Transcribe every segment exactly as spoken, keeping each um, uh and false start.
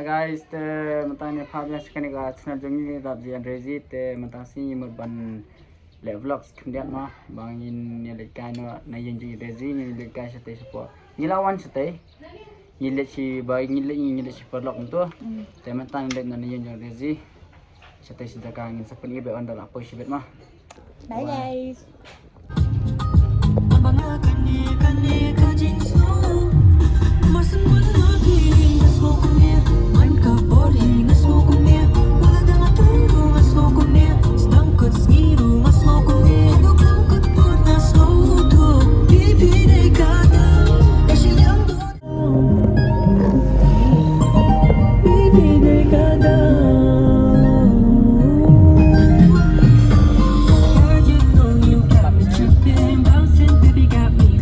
Guys, te mynta ngi phah biang sha kane ka channel jong ngi, Rap Jian Rezi. Te mynta sngi ngi mut ban leh vlogs khyndiat mo, ba ngin ïa leit kai noh na ïing jong i Rezi, ngin leit kai shatei shapoh. Ngi la wan shatei. Ngi leit shi ba ngi leit, ngi leit shi paralok mynta. Hmm. Te mynta ngi leit na ïing jong Rezi. Shatei shi jaka ngin sa pyni ba wan da la poi shibit mo. Bye, guys.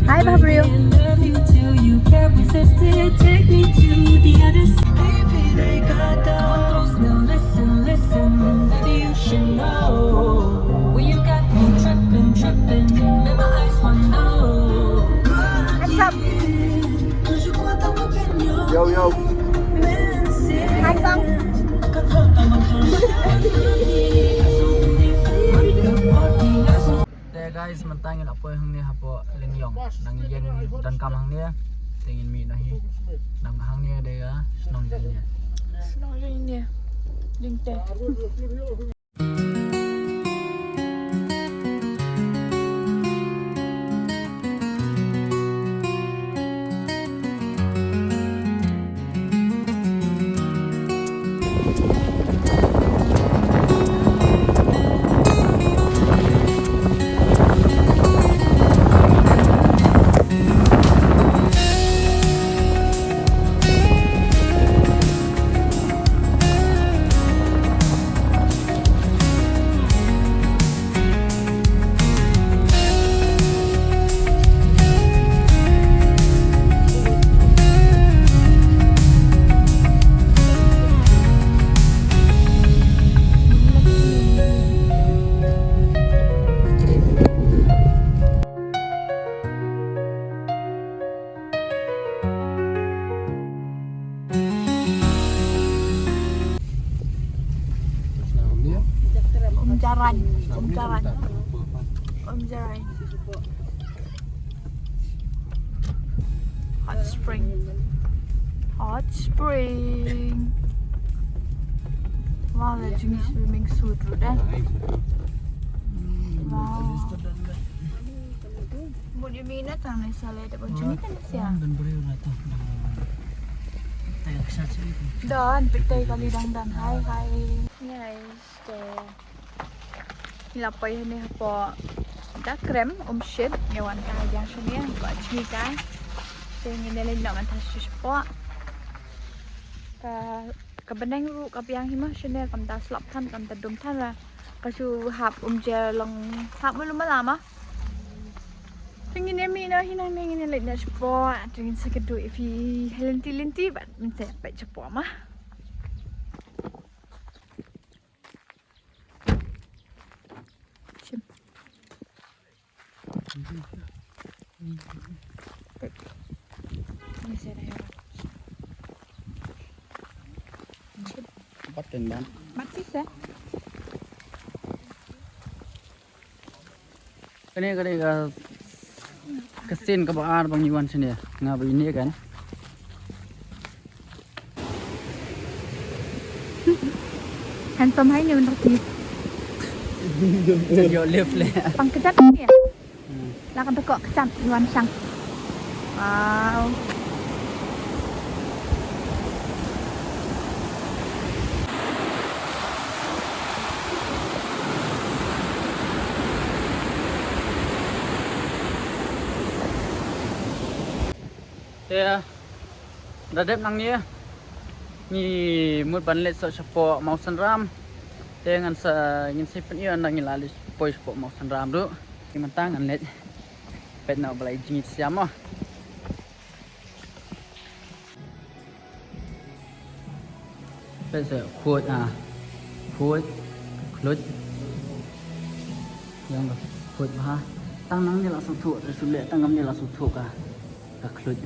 Hi, Bhabri. Handsome. Yo, yo. Handsome. Te guys, mynta ngi la poi hangne hapoh Lyngïong. Nang ïeng donkam hangne. Te ngin mih noh hi. Nang hangne de ka shnong jong ngi. Shnong jong ngi. Jingte. Umjaran, Umjaran, Umjaran. Hot spring. Hot spring. Wow, la jong ngi swimming suit ruh de. Wow. Mut ïa mi na tang ne sa leh da ban jingit kan sia. Don, pynthei kali dang don. Hai, hai. Guys, to. Ngi la poi hangne hapoh Dakrem, Umshit, ngi wan kai biang shane, hapoh jngi kai. Te ngin ïa leit noh mynta sha shapoh. Ka, ka bneng ruh ka biang hi mo shane, kam da slap than, kam da dum than la. Ka shu hap umjer long hap malu mala ma. Te ngin ïa mih noh hi nangne, ngin ïa leit noh shapoh, te ngin sa kynduh ïa phi ha lynti lynti bad ngin sa peit shapoh ma. Shim. Ni sa dah ya. Bat kan ban. Bat sih sa. Kane, kane ka, ka sien kaba ar ba ngi wan shane. Nga ba ine kan. Handsome hai ni, bener ti. Yo, lift le. Pang kejat ni ya? Hmm. La ka deko kejat, wan shang. Wow. Te da dep nangne ngi mut ban leit sha shapoh Mawsynram. Te ngan sa, ngin sa pyni ynda ngi la leit poi shapoh Mawsynram ruh. Te mynta ngan leit peit noh balei jingit siam mo. Peit se khuid ha. Khuid, khluid. Ïa nga khuid bha. Tang nangne la sngewthuh, te shu leh tang nangne la sngewthuh ka, ka khluid.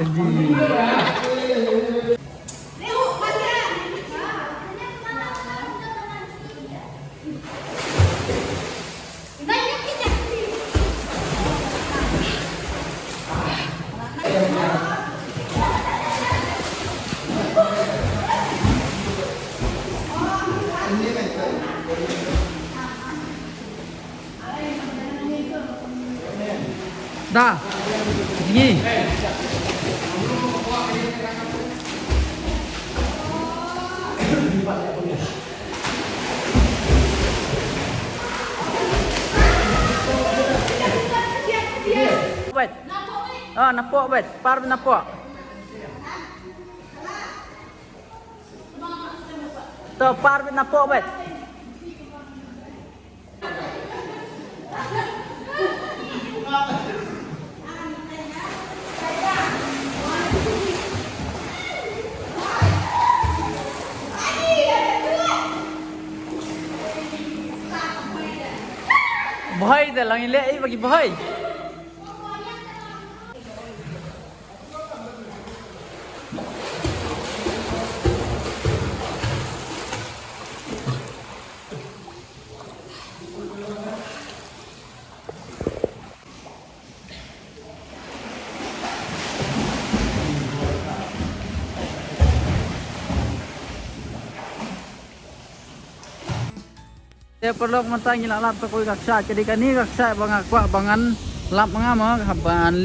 Da. Sini. Wait. Ah, napoh bad, par bad napoh. To par bad napoh bad. Bhai da lang ile ei bagi bhai. Te paralok mynta ngi la lap sa kawei ka kshaid, ka dei kane ka kshaid ba nga kwah ba ngan lap ma nga mo, haba ngan